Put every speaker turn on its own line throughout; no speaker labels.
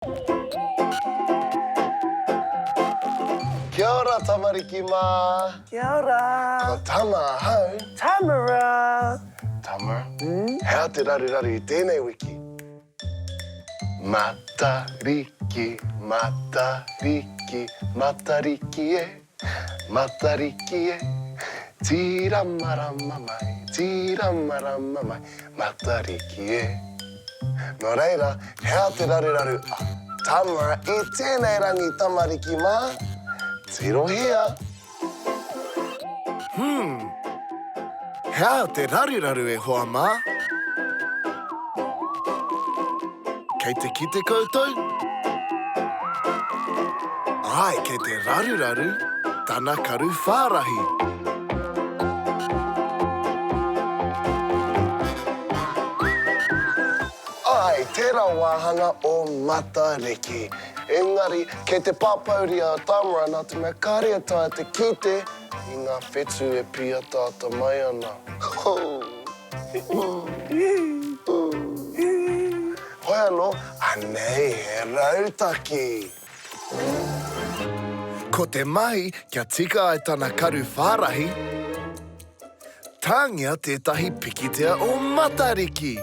Kia ora tamariki mā!
Kia ora!
Ko Tama ahau.
Tamara!
Tama, he aha te raruraru i tēnei wiki? Matariki, Matariki, Matariki e, Matariki e, Tīramarama mai, tīramarama mai, Matariki e. Nō reira, he aha te raruraru a Tamara i tēnei rangi tamariki mā? Tirohia! Hmm. He aha te raruraru e hoa mā? Kei te kite koutou? Āe, kei te raruraru tana karu whārahi. Āe, tērā wāhanga o Matariki. Engari, kei te pāpouri a Tamara nā te mea kāre e taea te kite i ngā whetū e pīataata mai ana. Hoi anō, anei he rautaki! Ko te mahi kia tika ai tana karu whārahi, tāngia tētahi pikitia o Matariki!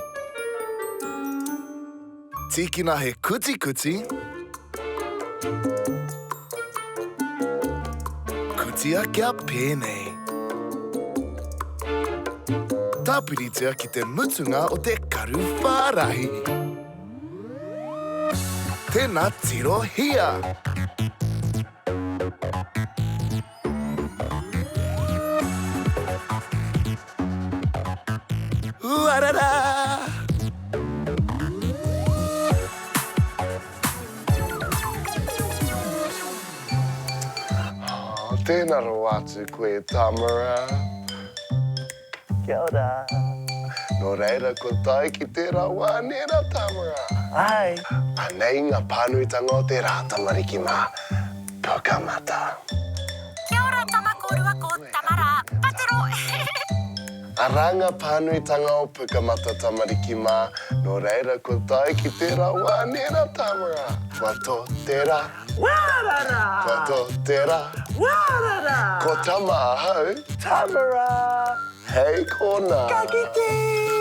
Tīkina he kutikuti, kutia kia pēnei. Tāpiritia ki te mutunga o te karu whārahi. Tēnā tirohia! Uarara! Oh, tēnā rawa atu koe, Tamara.
Kia ora.
Nō reira, kua tae ki tērā wā, nē rā, Tamara?
Āe.
Anei ngā pānuitanga o te rā, tamariki mā. Pukamata.
Kia ora tama korua ko Tamara Patero.
Arā ngā pānuitanga o Pukamata tamariki mā, nō reira kua tae ki tērā wā, nē rā, Tamara? Kua tō te rā.
Wārara!
Kua tō te rā.
Wārara!
Ko Tama ahau.
Tamara!
Hei konā!
Ka kite!